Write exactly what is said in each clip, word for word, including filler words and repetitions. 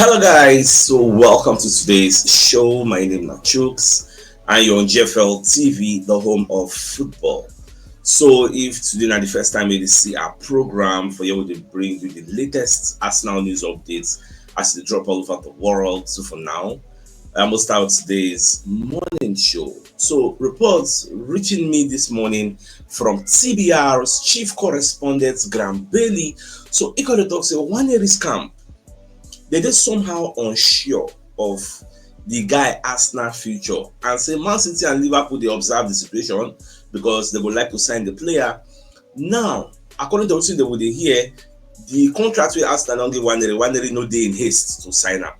Hello, guys. So, welcome to today's show. My name is Chooks, and you're on G F L T V, the home of football. So, if today na the first time you see our program, for you, we dey bring you the latest Arsenal news updates as they drop all over the world. So, for now, I must start today's morning show. So, reports reaching me this morning from T B R's chief correspondent, Graham Bailey. So, he could talk say Nwaneri's camp, they dey somehow unsure of the guy Arsenal future, and say Man City and Liverpool dey observe the situation because they would like to sign the player. Now, according to wetin they would hear, the contract wey Arsenal don give Nwaneri, Nwaneri no dey in haste to sign am.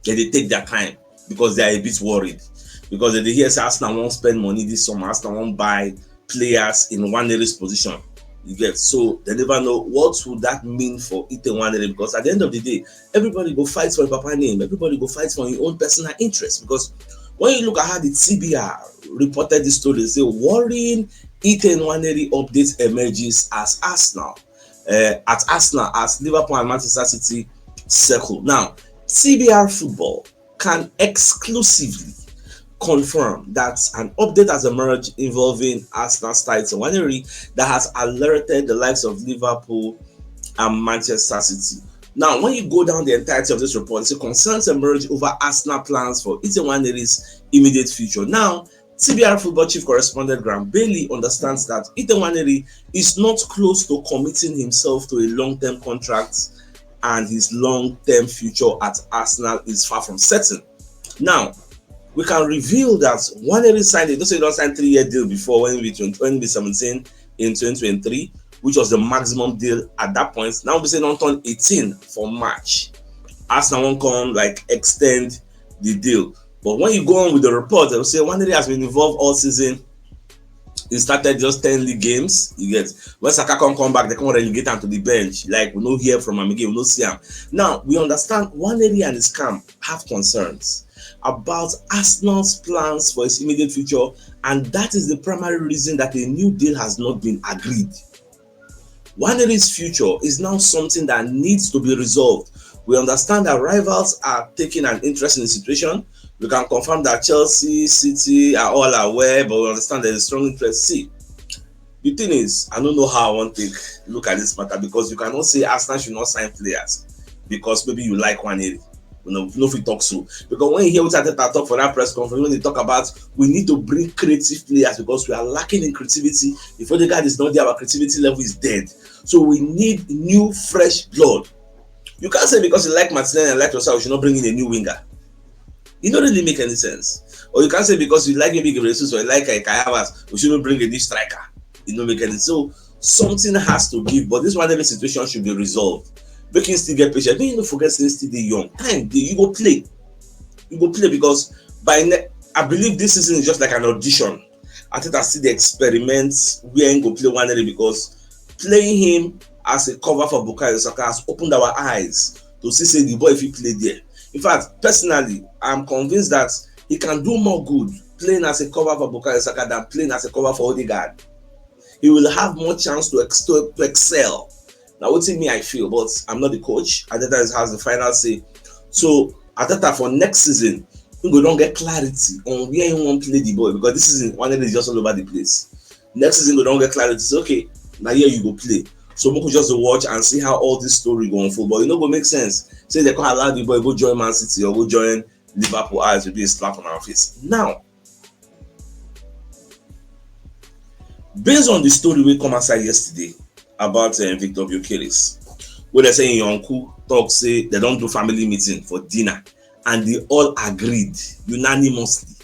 They dey take their time because they are a bit worried, because they dey hear say Arsenal wan spend money this summer, Arsenal wan buy players in Nwaneri's position. You get? So they never know what would that mean for Ethan Nwaneri, because at the end of the day, everybody go fight for your papa name, everybody go fight for your own personal interest. Because when you look at how the T B R reported this story, they say worrying Ethan Nwaneri update emerges as Arsenal, uh, at Arsenal as Liverpool and Manchester City circle. Now, T B R Football can exclusively confirm that an update has emerged involving Arsenal star Ethan Nwaneri that has alerted the likes of Liverpool and Manchester City. Now, when you go down the entirety of this report, it concerns emerge over Arsenal plans for Ethan Nwaneri's immediate future. Now, T B R Football Chief Correspondent Graham Bailey understands that Ethan Nwaneri is not close to committing himself to a long-term contract, and his long-term future at Arsenal is far from certain. Now, we can reveal that Nwaneri signed, you know say he don sign three-year deal before, when we twenty, when we seventeen in twenty twenty-three, which was the maximum deal at that point. Now we say don turn eighteen for March. Arsenal wan come, like, extend the deal. But when you go on with the report, they will say Nwaneri has been involved all season. He started just ten league games. You get? When Saka come come back, they come relegate am to the bench. Like, we no hear from am again, we no see am. Now, we understand Nwaneri and his camp have concerns about Arsenal's plans for his immediate future, and that is the primary reason that a new deal has not been agreed. Nwaneri's future is now something that needs to be resolved. We understand that rivals are taking an interest in the situation. We can confirm that Chelsea, City are all aware, but we understand there is strong interest. See, the thing is, I don't know how I want to look at this matter, because you cannot say Arsenal should not sign players because maybe you like Nwaneri. You know, no fit talk so. Because when you hear what Arteta talk for that press conference, when they talk about we need to bring creative players because we are lacking in creativity. If Odegaard is not there, our creativity level is dead. So we need new, fresh blood. You can't say because you like Martinelli and like Trossard, you should not bring in a new winger. It don't really make any sense. Or you can't say because you like maybe Gabriel Jesus or you like, uh, Kai Havertz, we shouldn't bring a new striker. It don't make any sense. So something has to give, but this Nwaneri situation should be resolved. Make him still get patient. Make him no forget say he still dey young. Time dey, you go play. You go play because by ne- I believe this season is just like an audition. Arteta still dey experiment where he go play Nwaneri, because playing him as a cover for Bukayo Saka has opened our eyes to see say the boy fit play there. In fact, personally, I'm convinced that he can do more good playing as a cover for Bukayo Saka than playing as a cover for Odegaard. He will have more chance to, ex- to, to excel. Now, what me I feel, but I'm not the coach. Arteta is, has the final say. So Arteta for next season, he go don get clarity on where he wan play the boy, because this season Nwaneri is just all over the place. Next season, go don get clarity. Say, okay, now here you go play. So we could just watch and see how all this story go unfold. But it no go make sense say they can allow the boy go join Man City or go join Liverpool as will be a slap on our face. Now, based on the story we come outside yesterday about, uh, Victor Gyökeres, where they say your uncle talk say they don't do family meeting for dinner, and they all agreed unanimously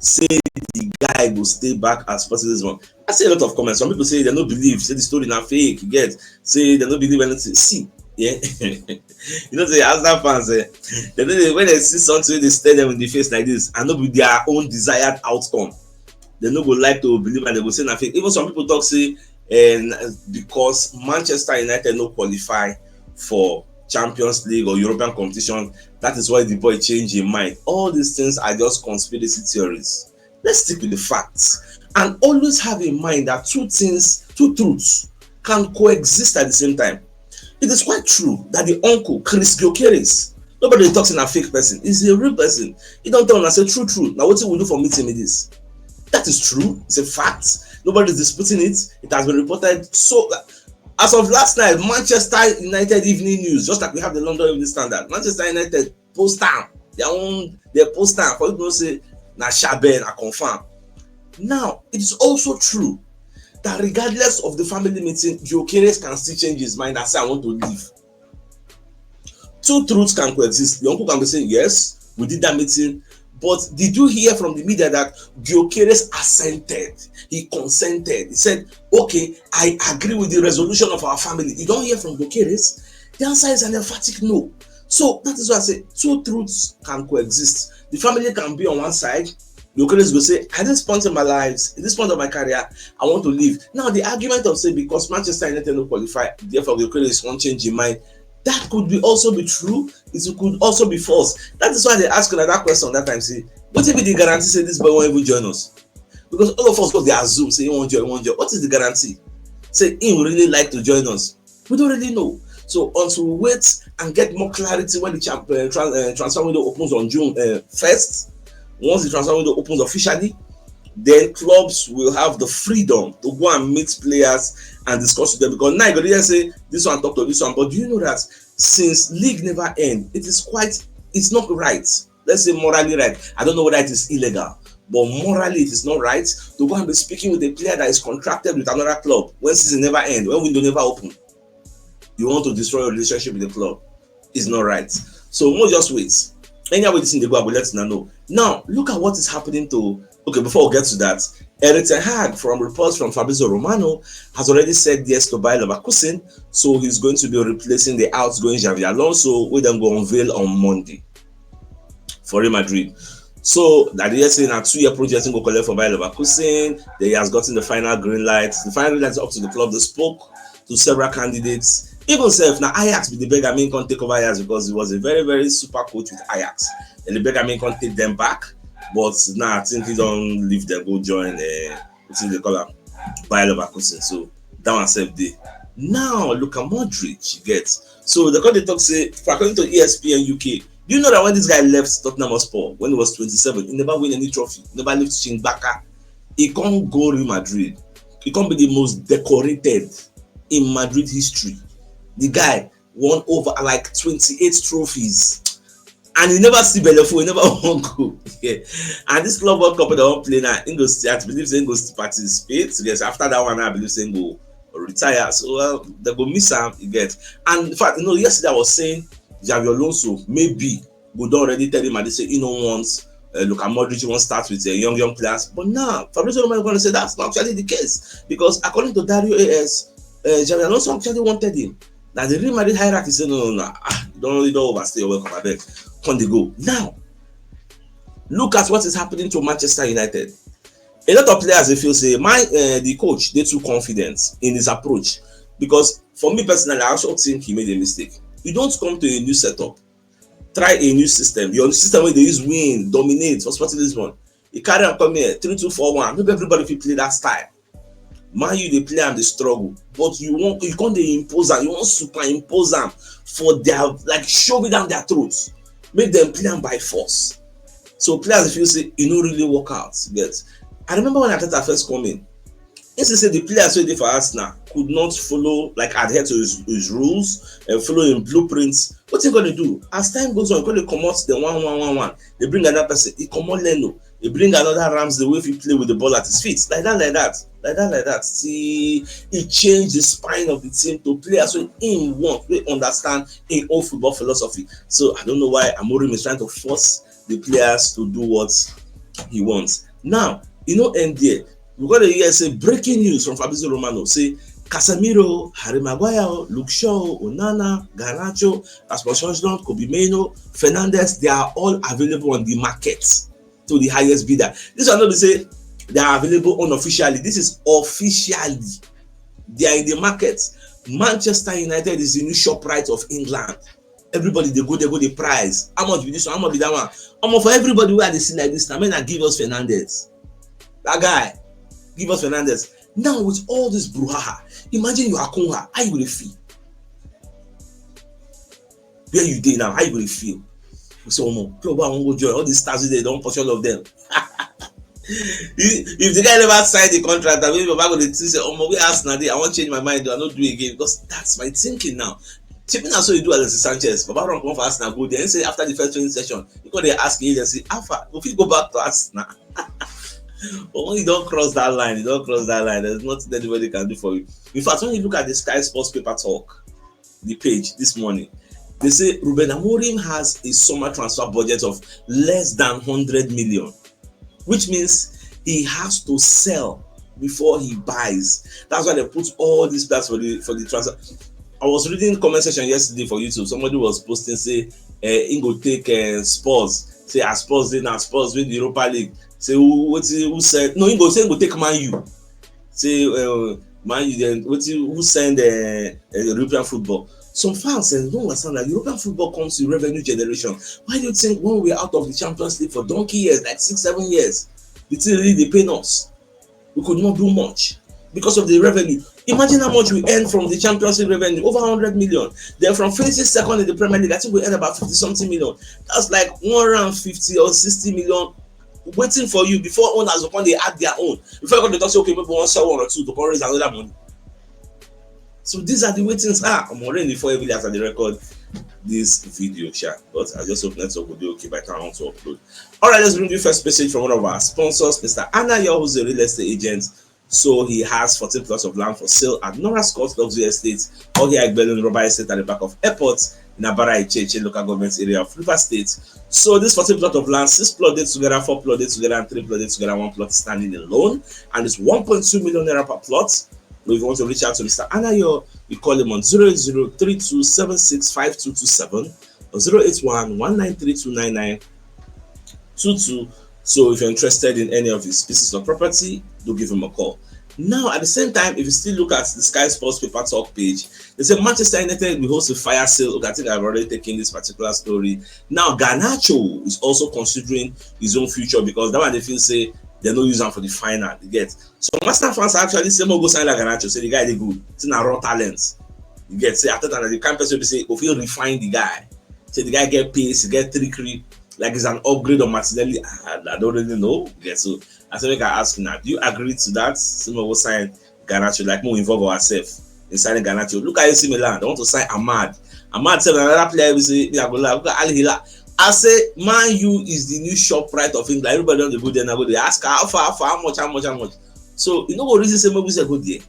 say the guy go stay back as possible. I see a lot of comments. Some people say they no believe, say the story na fake. You get? Say they no believe anything. See, yeah. You know, say Arsenal fans, eh, they know they, when they see something, they stare them in the face like this, and no be their own desired outcome. They no go like to believe, and they go say na fake. Even some people talk say, and because Manchester United no qualify for Champions League or European competition, that is why the boy changed his mind. All these things are just conspiracy theories. Let's stick with the facts and always have in mind that two things, two truths can coexist at the same time. It is quite true that the uncle, Chris Gyökeres, Nobody dey talk say na fake person. He's a real person. He don tell una say true, true. Na wetin we do for meeting be this. That is true. It's a fact. Nobody is disputing it. It has been reported. So as of last night, Manchester United Evening News, just like we have the London Evening Standard, Manchester United post am. Their own, they post am for people to say na shabe, na confirm. Now, it is also true that regardless of the family meeting, Gyökeres can still change his mind and say, "I want to leave." Two truths can coexist. The uncle can be saying, "Yes, we did that meeting." But did you hear from the media that Gyökeres assented? He consented. He said, "Okay, I agree with the resolution of our family." You don't hear from Gyökeres? The answer is an emphatic no. So that is why I say two truths can coexist. The family can be on one side. Gyökeres go say, "At this point in my life, at this point of my career, I want to leave." Now, the argument of say because Manchester United no qualify, therefore Gyökeres wan change him mind, that could be also be true. It could also be false. That is why they ask una that question that time. Say, wetin be the guarantee say this boy wan even join us? Because all of us go dey assume say he wan join, he wan join. What is the guarantee? Say he would really like to join us. We don't really know. So until we wait and get more clarity when the champ, uh, trans, uh, transfer window opens on June uh, first, once the transfer window opens officially, then clubs will have the freedom to go and meet players and discuss with them. Because now you go dey say this one talk to this one, but do you know that since league never end, it is quite, it's not right. Let's say morally right. I don't know whether it is illegal, but morally it is not right to go and be speaking with a player that is contracted with another club when season never end, when window never open. You want to destroy your relationship with the club. It's not right. So we'll just wait. Anyhow this thing dey go, I will let una know. Now, look at what is happening to, okay, before we get to that, Erik ten Hag, from reports from Fabrizio Romano, has already said yes to Bayer Leverkusen, so he's going to be replacing the outgoing Xabi Alonso, wey dem go unveil on Monday for Real Madrid. So that dey say na two-year project he go collect for Bayer Leverkusen. Then he has gotten the final green light. The final green light is up to the club. They spoke to several candidates. Even sef, na Ajax be the beggar, make he come take over Ajax because he was a very, very super coach with Ajax. And the beggar, make he come take them back. But now I think he don leave them, go join, uh, wetin they call am, Bayer Leverkusen. So that one sef dey. Now Luka Modric, you get. So they come dey talk say, for according to E S P N U K, do you know that when this guy left Tottenham Hotspur when he was twenty-seven, he never win any trophy, never lift Shingbaka? He come go Real Madrid. He come be the most decorated in Madrid history. The guy won over like twenty-eight trophies. And he never see belleful, he never won goal. Yeah. And this Club World Cup wey dem wan play now, he go still, I believe say he go still participate. Yes, after that one, I believe say he go retire. So, well, they go miss am, you get. And in fact, you know, yesterday I was saying Xabi Alonso maybe go don already tell him, and they say he no wants, uh, Luka Modric, he wan start with, uh, young, young players. But now, Fabrizio Romano gonna say that's not actually the case. Because according to Dario A S, uh, Xabi Alonso actually wanted him. Now the Real Madrid hierarchy say, "No, no, no, ah, you don, you don overstay your welcome, abeg. Come dey go." Now, look at what is happening to Manchester United. A lot of players dey feel say my, uh, the coach dey too confident in his approach, because for me personally, I also think he made a mistake. You don't come to a new setup, try a new system. Your system wey dey use win, dominate for Sporting Lisbon, you carry am come here, three two four one. Maybe everybody fit play that style. Man U dey play and dey struggle, but you wan, you come dey impose am, you wan superimpose am for their, like, shove it down their throat, make them play am by force. So players feel say e no really work out. But I remember when Arteta first come in, he say, say the players wey dey for Arsenal could not follow, like, adhere to his, his rules and follow him blueprints. Wetin he gonna do? As time goes on, he gonna comot the one, one, one, one. They bring another person. He comot Leno. He bring another Ramsdale wey fit play with the ball at his feet. Like that, like that, like that, like that. See, he changed the spine of the team to players wey he want, wey understand him own football philosophy. So I don't know why Amorim is trying to force the players to do what he wants. Now, e no end there. We got to hear say breaking news from Fabrizio Romano say Casemiro, Harry Maguire, Luke Shaw, Onana, Garnacho, Rasmus Hojlund, Kobbie Mainoo, Fernandes, they are all available on the market to the highest bidder. This one no be say they are available unofficially. This is officially. They are in the market. Manchester United is the new Shoprite of England. Everybody dey go, dey go, dey price. How much be this one? How much be that one? Omo, for everybody wey I dey see like this, na make una give us Fernandes. That guy, give us Fernandes. Now with all this brouhaha, imagine you are Cunha. How you go dey feel? Where you dey now? How you go dey feel? So, omo, club I wan go join. All these stars wey dey don pursue all of them. If, if the guy never sign the contract, I mean, Baba go dey think say, "Omo, where Arsenal dey? I wan change my mind. I no do again," because that's my thinking now. Shebi na so you do Alexis Sanchez. Baba run comot for Arsenal, go there. He say after the first training session, he come dey ask the agency, "How far? We fit go back to Arsenal?" But when you don cross that line, you don cross that line. There's nothing anybody can do for you. In fact, when you look at the Sky Sports Paper Talk, the page this morning, they say Ruben Amorim has a summer transfer budget of less than hundred million, which means he has to sell before he buys. That's why they put all these plans for the, for the transfer. I was reading comment section yesterday for YouTube. Somebody was posting, say, uh, he go take, uh, Spurs. Say, as Spurs dey now, Spurs win the Europa League. Say, who, what, who said? No, he go say he go take Man U. Say, uh, Man U, then what, who send, uh, uh, European football? Some fans, eh, don't understand that European football comes with revenue generation. Why do you think when we were out of the Champions League for donkey years, like six, seven years, the thing really dey pain us? We could not do much because of the revenue. Imagine how much we earn from the Champions League revenue, over hundred million. Then from finishing second in the Premier League, I think we earn about fifty something million. That's like one hundred fifty or sixty million waiting for you before owners go come dey add their own. Before you go dey talk say, "Okay, maybe we wan sell one or two to come raise another money." So these are the way things are. I'm already four every day as I dey record this video, sha. But I just hope network will be okay by the time I want to upload. All right, let's bring you first message from one of our sponsors, Mister Anayo, who's a real estate agent. So he has fourteen plots of land for sale at Nora Scott Luxury Estate, Ohi Agbelun Rubber Estate at the back of airport in Abara Icheche local government area of River State. So this fourteen plot of land, six plot dey together, four plot dey together, and three plot dey together, one plot standing alone, and it's one point two million naira per plot. If you want to reach out to Mister Anayo, you call him on zero eight zero three two seven six five two two seven or zero eight one one nine three two nine nine two two. So if you're interested in any of his pieces of property, do give him a call. Now, at the same time, if you still look at the Sky Sports Paper Talk page, they say Manchester United will host a fire sale. Okay, I think I've already taken this particular story. Now, Garnacho is also considering his own future because that one they feel say they no use am for the final. You get? So Arsenal fans actually say, "Mo go sign like Garnacho." Say the guy dey good. Say na raw talent. You get? Say Arteta na the kind person wey be say go fit refine the guy. Say the guy get pace, get trickery. Like, it's an upgrade on Martinelli. I, I don't really know. You get? So I say, make I ask you now. Do you agree to that? Say mo go sign Garnacho, like, mo involve ourselves in signing Garnacho. Look at A C Milan. They want to sign Amad. Amad sef na another player we say, me, I go laugh. Look at Al Hilal. I say Man U is the new ShopRite of England. Everybody don dey go there now, go dey ask, "How far, how far, how much, how much, how much?" So you no go reason say make we sef go there.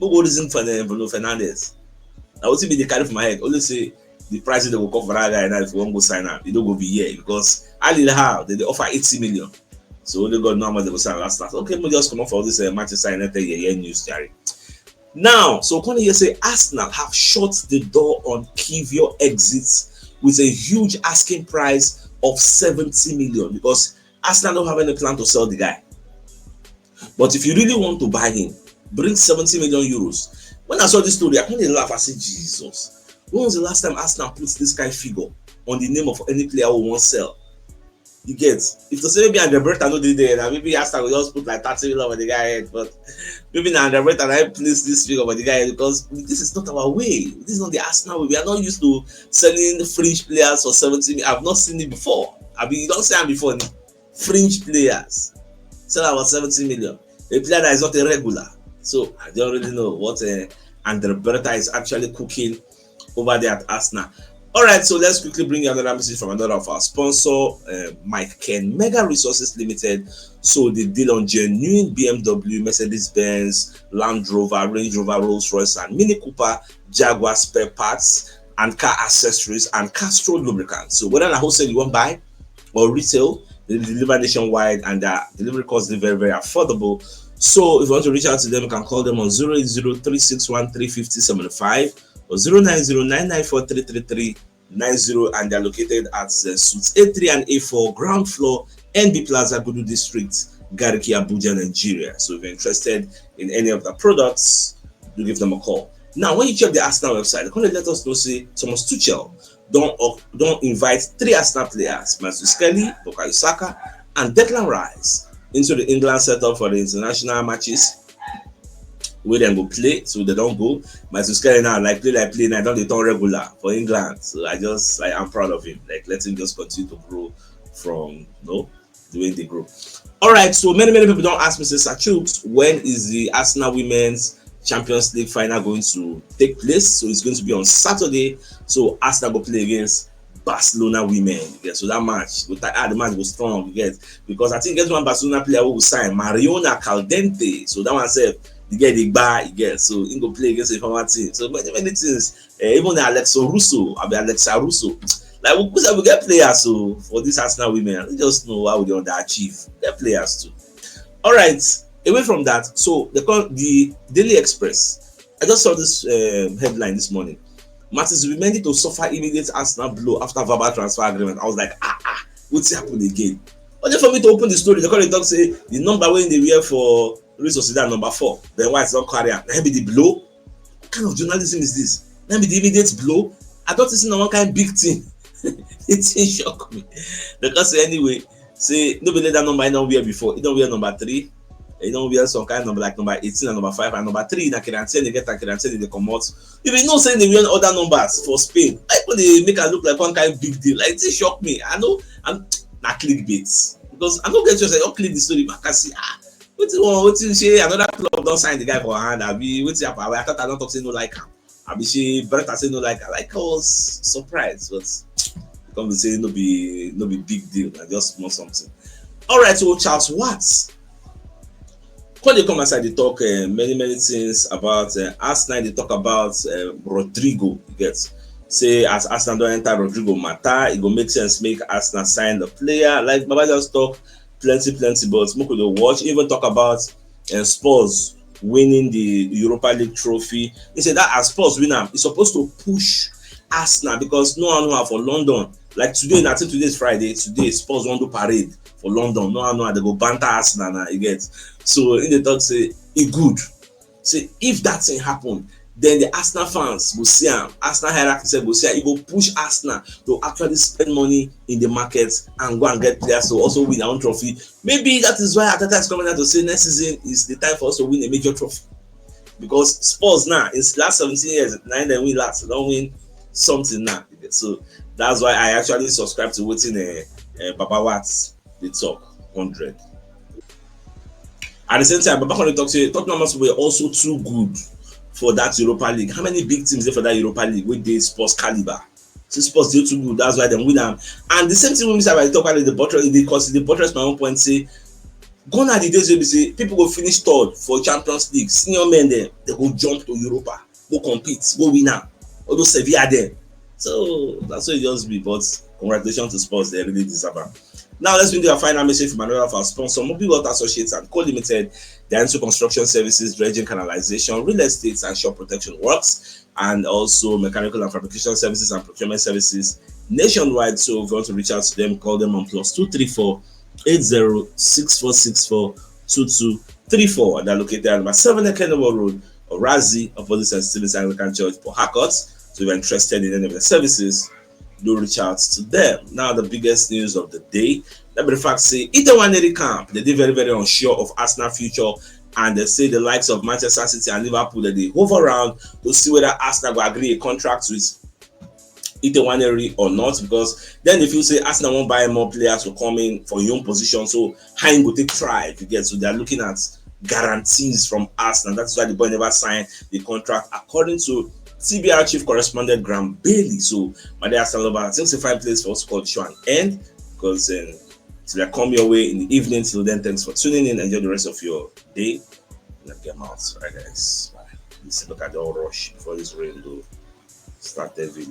No go reason for the Bruno Fernandes. Na wetin be dey carry for my head. Only say the price they go come for that guy now if you wan go sign am. You no go be here because Al Hilal, they dey offer eighty million. So only God know how much they go sign last last. Okay, we just come up for this, uh, Manchester United, yeah, yeah, news, Jerry. Now, so come here say Arsenal have shut the door on Kivior exits with a huge asking price of seventy million because Arsenal don't have any plan to sell the guy. But if you really want to buy him, bring seventy million euros. When I saw this story, I couldn't laugh. I said, "Jesus, when was the last time Arsenal put this kind of figure on the name of any player who wants sell?" You get? If to say maybe Andre Berta no dey there, now maybe Arsenal will just put like thirty million on the guy head. But maybe now Andre Berta, I place this figure for the guy head because this is not our way. This is not the Arsenal way. We are not used to selling fringe players for seventy million. I've not seen it before. I mean, you don't say am before. Fringe players. Sell about seventy million. A player that is not a regular. So I don't really know what, uh, Andre Berta is actually cooking over there at Arsenal. All right, so let's quickly bring you another message from another of our sponsor, uh, Mike Ken, Mega Resources Limited. So they deal on genuine B M W, Mercedes Benz, Land Rover, Range Rover, Rolls Royce, and Mini Cooper, Jaguar spare parts, and car accessories, and Castrol lubricants. So whether na wholesale you wan buy or retail, they deliver nationwide, and their delivery costs dey very, very affordable. So if you want to reach out to them, you can call them on zero eight zero three six one three fifty seventy-five or zero nine zero nine nine four three three three nine zero, and they're located at, uh, Suites A three and A four, ground floor, N B Plaza, Gudu District, Gariki, Abuja, Nigeria. So if you're interested in any of the products, do give them a call. Now, when you check the Arsenal website, they come dey let us know say Thomas Tuchel don, don invite three Arsenal players, Matheus Kelly, Bukayo Saka, and Declan Rice, into the England setup for the international matches. wey dem go play, so dem don go. Matheus Cunha now, like play like play now, don dey turn regular for England. So I just, I am proud of him. Like, let him just continue to grow from, you know, the way they grow. All right, so many, many people don ask me, say, "Sir Chuks, when is the Arsenal Women's Champions League final going to take place?" So it's going to be on Saturday. So Arsenal go play against Barcelona women. Yeah, so that match, go ti-, ah, the match go strong, you get, because I think get one Barcelona player who will sign, Mariona Caldente. So that one sef, the girl dey gba, you get. So he go play against a former team. So many, many things. Eh, even Alexa Russo, I be Alexa Russo. Like, we, we get players so for this Arsenal women. I just know how we dey underachieve. Get players too. All right. Away from that, so the con-, the Daily Express. I just saw this um, headline this morning. Martins Zubimendi to suffer immediate Arsenal blow after verbal transfer agreement. I was like, "Ah, ah, what's happened again?" Only for me to open the story, they call it talk say the number wey they wear for Real Sociedad, number four. Ben White don carry am. Na him be the blow. What kind of journalism is this? Na him be the immediate blow. I thought it's not one kind big thing. It shock me. Because anyway, say no be that number I don't wear before. He don't wear number three. He don't wear some kind of number like number eighteen and number five and number three. Na Kieran Tierney get and Kieran Tierney dey comot. If you know say they wear other numbers for Spain, I go dey make am look like one kind big deal. Like, it shock me. I know I'm not clickbait because I don't get just like, "Oh, click the story back and see, ah, what you want, what you say, another club don't sign the guy for hand. I be, what happen? I thought I don't talk say no like him. I be she Brett, I say no like, I like, I was surprised, but come be say no be, no be big deal. I just want something." All right, so Charles Watts come dey come outside dey talk uh, many, many things about uh, Arsenal. They talk about uh, Rodrygo. You get, say as Arsenal don enter Rodrygo matter, it go make sense make Arsenal sign the player. Like Baba just talk plenty, plenty, but make we dey watch. Even talk about uh, Spurs winning the Europa League trophy. He said that as Spurs win am, it's supposed to push Arsenal because no one know am for London. Like today, I think today is Friday. Today, Spurs wan do parade for London. No one know am, they go banter Arsenal now, you get. So in the talk say, "E good." Say if that thing happen, then the Arsenal fans go see am. Arsenal hierarchy sef go see am. E go push Arsenal to actually spend money in the market and go and get players to also win their own trophy. Maybe that is why Arteta is coming out to say next season is the time for us to win a major trophy. Because Spurs now, in last seventeen years, na im dem win last, don win something now. So that's why I actually subscribe to wetin uh, uh, Baba Watts dey talk, hundred. At the same time, Baba come dey talk say Tottenham Hotspur were also too good for that Europa League. How many big teams dey for that Europa League wey dey Spurs caliber? Say Spurs dey too good, that's why dem win am. And the same thing wey Mister Abayi talk about the buttress, because the buttress my own point say gone are the days wey be say people go finish third for Champions League, senior men dem, they go jump to Europa, go compete, go win am. All those Sevilla dem. So that's what it just be. But congratulations to Spurs, they really deserve am. Now let's bring you a final message from another of our sponsor, Mobi Water Associates and Co Limited. They are into construction services, dredging, canalization, real estate, and shore protection works, and also mechanical and fabrication services and procurement services nationwide. So if you want to reach out to them, call them on plus two three four eight zero six four six four two two three four. They're located at number seven Ekenebo Road, Orazi, opposite Saint Stephen's Anglican Church, Port Harcourt. So if you're interested in any of the services, do reach out to them. Now, the biggest news of the day. Let me fact say, Ite Nwaneri camp, they dey very, very unsure of Arsenal future, and they say the likes of Manchester City and Liverpool, that they hover around to see whether Arsenal go agree a contract with Ite Nwaneri or not, because then if you say Arsenal won't buy more players to come in for your own position, so how you go take try if you get? So they are looking at guarantees from Arsenal. That's why the boy never signed the contract, according to T B R chief correspondent Graham Bailey. So, my dear Arsenal lover, I think it's a fine place for us to call the show and end, because um, till I come your way in the evening. Till then, thanks for tuning in. Enjoy the rest of your day. Let get out, right, guys? Bye. Let's look at the whole rush before this rain do start every